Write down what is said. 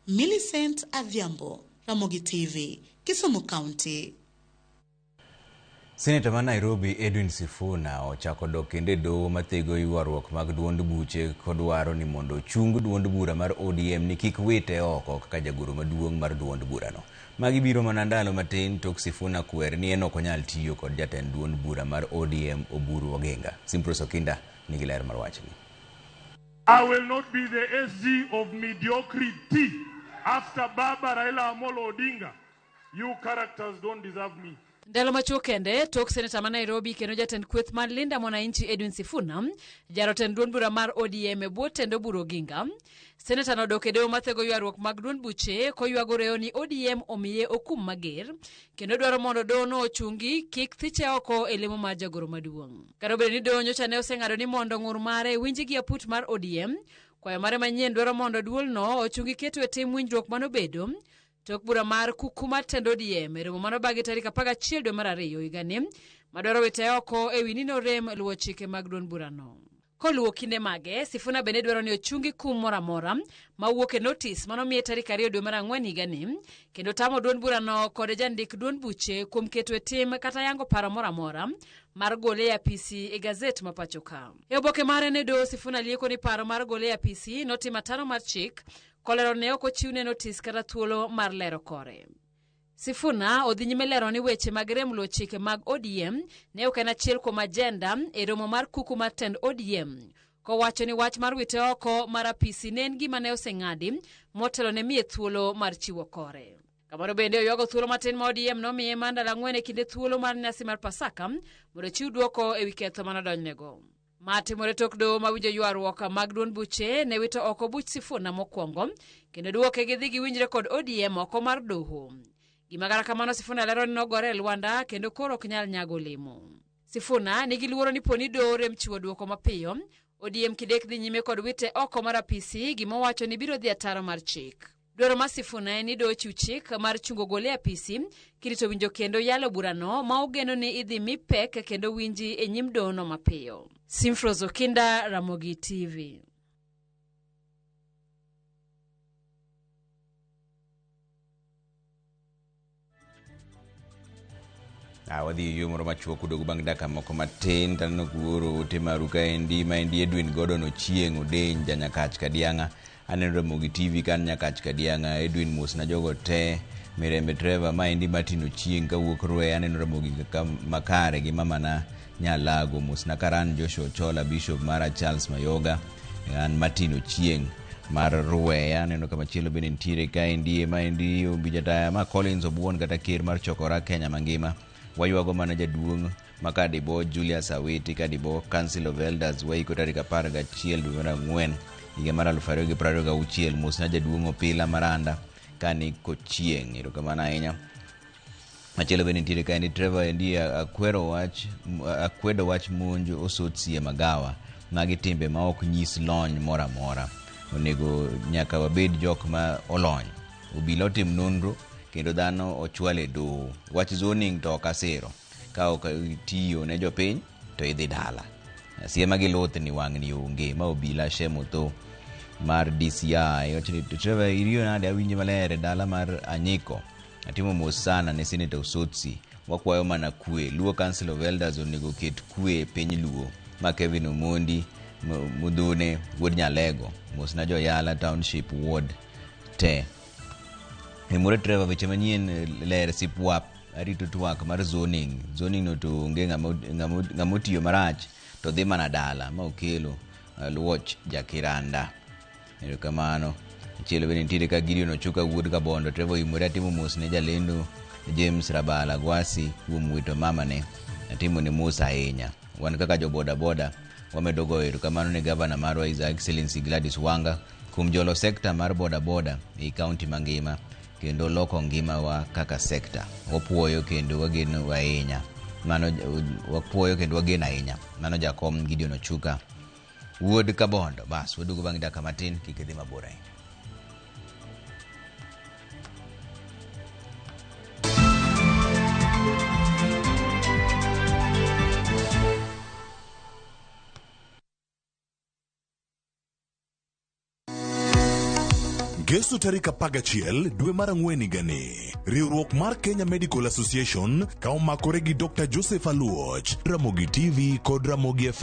Millicent Adhiambo, Ramogi TV, Kisumu County. Seneta ma Nairobi Edwin Sifuna ochako dok kendo e doho mathego ywaruok mag duond buche kodwaro ni mondo ochung duond bura mar ODM ni kik wite oko kaka jagoro maduong' mar duond burano. Magi biro mana ndalo matin tok Sifuna kwer ni en ok onyal tiyo kod jatend duond bura mar ODM Oburu Oginga. Simprose Okinda nigi ler mar wachni. I will not be the SG of mediocrity after Baba Raila Amolo Odinga. You characters don't deserve me. Ndalo machuok kende tok seneta ma Nairobi kendo jatend kweth mar Linda Mwananchi Edwin Sifuna jaro tend duond bura mar ODM e bwo tend Oburu Oginga. Seneta nodok e doho mathego ywaruok mag duond buche koywago reyo ni ODM omiye okum mager kendo dwaro mondo doho no ochungi kik thiche oko e lemo mar jagoro maduong'. Kata obedo ni doho nyocha ne oseng'ado ni mondo ng'ur mare winji gi aput mar ODM, kwayo mare manyien dwaro mondo duolno ochungi keto e tim winjruok manobedo tok bura mar kuku mar tend ODM e romo manobagi tarik 11 dwe mar ariyo higani madwaro wite oko e wi ni norem luwo chike mag duond burano. Koluwo kinde mage, Sifuna bende dwaro ni ochungi kum moro amora mawuok e notis manomiye tarik 2 dwe mar ang'wen higani kendo tamo duond burano kod jandik duond buche kuom keto e tim kata yango paro moro amora mar gole e apisi e gazet ma pacho ka. E oboke mare ne doho Sifuna lieko ni paro mar gole e apisi notimo ataro mar chik kolero ne ok ochiwne notis kata thuolo mar lero kore. Sifuna odhi nyime lero ni weche mag rem luwo chike mag ODM ne ok en achiel kuom ajenda e romo mar kuku mar tend ODM. Kowacho ni wach mar wite oko mar apisi ne en gima ne oseng'adi motelo ne miye thuolo mar chiwo kore. Kamano bende oywago thuolo matin ma ODM nomiye mar ndalo ang'wen e kinde thuolo mar nyasi mar Pasaka mondo ochiw dwoko ewi ketho manodonjnego. Matimore tok doho mawinjo ywaruok mag duond buche ne wito oko buch Sifuna mokwongo kendo duoke gidhi giwinjre kod ODM oko mar doho. Gima kata kamano Sifuna lero ni nogore e lwanda kendo koro ok nyal nyago olemo. Sifuna nigi luoro ni poni doho rem chiwo dwoko mapiyo, ODM kidek dhi nyime kod wite oko mar apisi gimowacho ni biro dhi ataro mar chik. Dwaro mar Sifuna en ni doho ochiw chik mar chungo gole e apisi kirito winjo kendo yalo burano ma ogeno ni idhi mi pek kendo winji e nyim dohono mapiyo. Simfrose Okinda, Ramogi TV. Wadhi e yo moro machuok udogo bang' dakika moko matin taneno kuoro ote maru kaendi maendi Edwin Gordon Ochieng' Odeny janyakach Kadiang'a aneno Ramogi TV kan Nyakach Kadiang'a Edwin mosna jogo te Mirembe Trevor maendi Martin Ochieng' kawuok Rweya aneno Ramogi kaka makare gi mamana Nyalago mosna Karan Joshua Ochola Bishop mara Charles Mayoga an Martin Ochieng' mar Rweya aneno kama chielo bende nitiere kaendi maendi Ombi Jataya ma Collins Obuon kata ker mar Chokora Kenya mangima waywago mana jaduong' ma Kadibo Julius Awiti Kadibo Council of Elders waiko tarik 11 dwe mar ang'wen higa mar 2026 mosna jaduong' Opila Maranda kani Kochieng' erokamano ahinya machielo bende nitiere kaendi Trevor endi akwero wach akwedo wach monj osotsi e magawa magi timbe ma ok nyis lony moro amora onego nyaka wabed jok ma olony obila otim nonro kendo dhano ochwal e doho wach zoning to ok asiro ka ok tiyo ne jopiny to idhi dala siema gi luth ni wang'ni onge ma obila Shemotho mar DCI wacho ni Trevor iriyo nade awinji maler e dala mar Anyiko atimo mos sana ne Senator Osotsi wakwayo mana kwe Luo Council of Elders onego ket kwe e piny Luo ma Kevin Omondi Mudhune wuod Nyalego mosna Joyala Township Ward te Emure Trevor weche manyien ler sipwap arito twak mar zoning zoning no to onge ng'ama otiyo marach to dhi mana dala ma okelo Luoch Jakiranda erokamano Machielo bende nitiere ka Gideon Ochuka wuod Kabondo Trevor Imore atimo mos ne jalendo James Rabala Gwasi kuom wito mamane atimo ne mos ahinya wan kaka jo boda boda wamedo goyo erokamano ne gavana marwa His Excellency Gladys Wanga kuom jolo sekta mar boda boda ei kaunti mangima kendo loko ngimawa kaka sekta wapuoyo kendo wageno ahinya mano wapuoyo kendo wageno ahinya mano jakom Gideon Ochuka wuod Kabondo bas waduogo bang' dakika matin kik idhi mabor ahinya Ngeso tarik 11 dwe mar ang'wen higani. Riwruok mar Kenya Medical Association ka omakore gi Dr. Joseph Aluoch, Ramogi TV kod Ramogi FM.